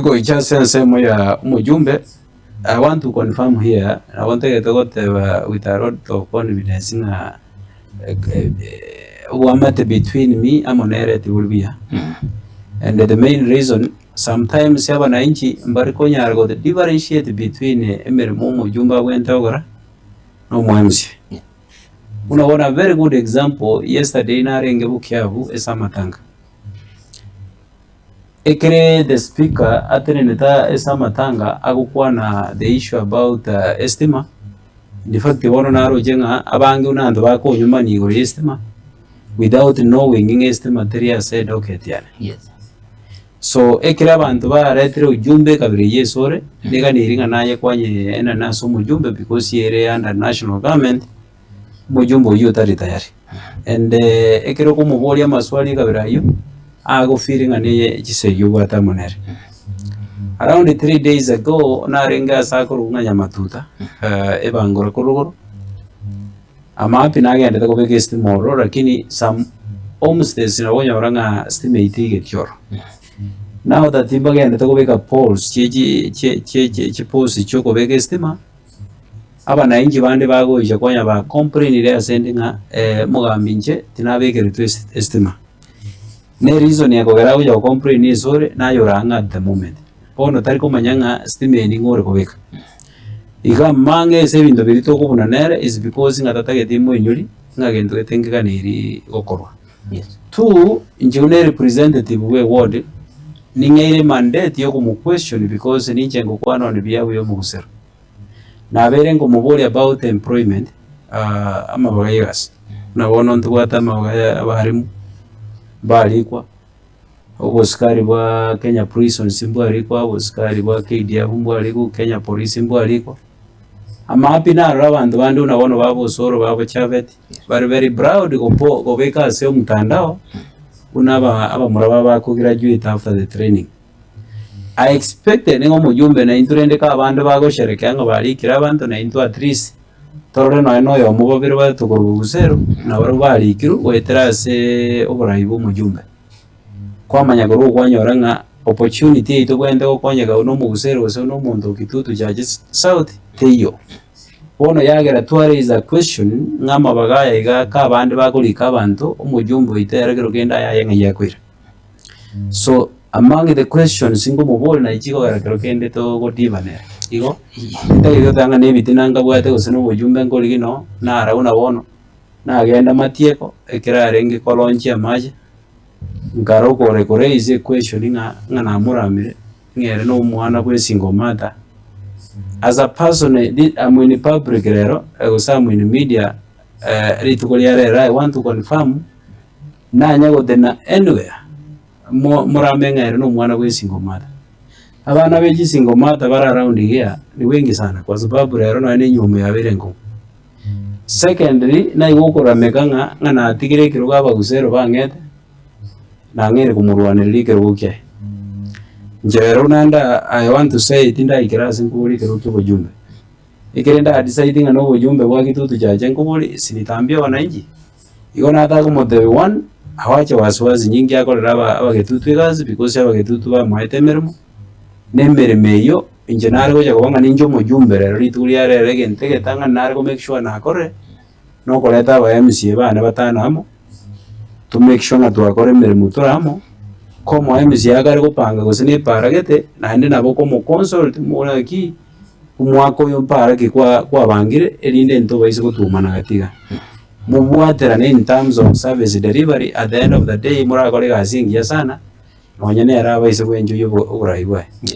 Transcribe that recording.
Goicha ase ensemo ya omojumbe, I want to confirm here, nabo ntagete goteba with a lot of confidence ng'a obwamate between me amo nere tibori buya. And the main reason, sometimes abananchi mbari konyara go differentiate between emeremo omojumbe abwenerete gokora na omoemsia. Buna bono a very good example, yesterday narenge Bukiabu ase amatanga. Ekere the speaker atenenete ase amatanga agokwana the issue about estima, in fact bono naroche ng'a abange buna abanto bakonyomania igoro ya estima without knowing ng'a estima teri ase edocket yane. Yes. So ekero abanto baretire ujumbe ekabira eyio esore, niga neri ng'a naye kwanye enene ase omojumbe because ere under national government, omojumbe oyio otari tayari. And ekero okomoboria amaswali ekabira ayio, ago feel ng'a neye chisegi obwate amo nere. Around 3 days ago, narenge ase akorokwa ng'a Nyamatuta, ebangora korwa rogoro, amapi nagendete kobeka estima ororo lakini some homestays nabo okonyora ng'a stima eyio teigeti ororo. Now that mbagendete kobeka poles chie chi chie chie chie chipost chia okobeka estima, abananchi bande bagocha konya ba complainire ase ndi ng'a omogambi inche tinabekeretwe esi estima. Na ereason ekogera agocha go complain ase ore, naye ore ang'e at the moment. Bono tari komanya ng'a stima eye ning'o ore kobeka. Iga amang'e ase ebinto biria tokobuna nere is because ng'a tatageti moinyori ng'a gento gete nkeganeri gokorwa. Yes. Two, inche buna erepresentative bwa eward, ning'eire mandate ya okomo question because ninche ngokwana on behalf ya omogusero. Nabeire nkomoboria about employment, amabaga ya egasi, buna bono ntobwate amabaga ya abalimu, mbarikwa, obosikari bwa Kenya Prisons mbwarikwa, obosikari bwa KDF mbwarikwa, Kenya Police mbwarikwa. Amahapi narora abanto bande buna bono ba Osoro ba Bochabeti, bare very proud gopo gobeka ase omotandao, buna aba abamura babo bako graduate after the training. I expected ng'a omojumbe naintwe rende ka abande bagosherekea ng'a barikire abanto naintwe at least torore nonye na oyomo babere batato korwa Busero, nabarabwo barikirwe goetera aseeee oborai bwa omojumbe. Kwamanya korwa okwanyora ng'a opportunity eywo tobwenerete gokonyeka buna omobusero gose buna omonto o Kitutu Church South teiyo. Bono yagera twa raise a question ng'a amabaga aya iga aka abande bakorika abanto, omojumbe oito ere kero kende ayaye ng'ai akoira. So among the questions nkomoboria naye chikogera kero kende togodiva nere. Igo, titagete goteba ng'a na ebitina nkabwate gose na obojumbe nkorigia no, nara buna bono, nagenda matieko, ekero arenge kolaunchia amache, nkara okore koraise equestion ng'a ng'a namoramire, ng'a ere na omwana bwa esingle mother. As a person thi am in public rero, gose am in media rituko ria rero I want to confirm, nanya gotena anywhere, mo morame ng'a ere na omwana bwa esingle mother. Abana be chisingle mother bare around here ni wengi sana kwa sababu rero nonye na enywomo yabeire enkong'u. Secondly, naigwa okorameka ng'a ng'a natigire ekerogo abagusero bang'ete, nang'eire komorwanereria ekerogo kiaye. Inche rero buna nda I want to say tindaikera ase nkoboria ekerogo kia obojumbe, ekere nda decide ng'a na obojumbe bwa Kitutu Church nkoboria, sinitambia wananchi. Igo nataka komotebia one, awache wasiwasi nyingi akorere aba abagetutu egasi because abagetutu bamoete emeremo, na emeremo eyio inche nare gocha koba ng'a ninche omojumbe rero rituko ria rero egento egetang'ani nare ko make sure nakorire, na okoreta aba MCA bane batano amo, to make sure ng'a twakora emeremo tore amo, ko omo MCA akare gopanga gose na epara gete, naende nabo okomo consult omobore ng'aki, omwaka oyo mpara ki kwa kwabangire erinde ntobaise gotwomana gati iga. Mobwaterane in terms of service delivery at the end of the day morakore egasi engiya sana, nonye nere abaise gwenchoyia obo oborai bwaye. Yes.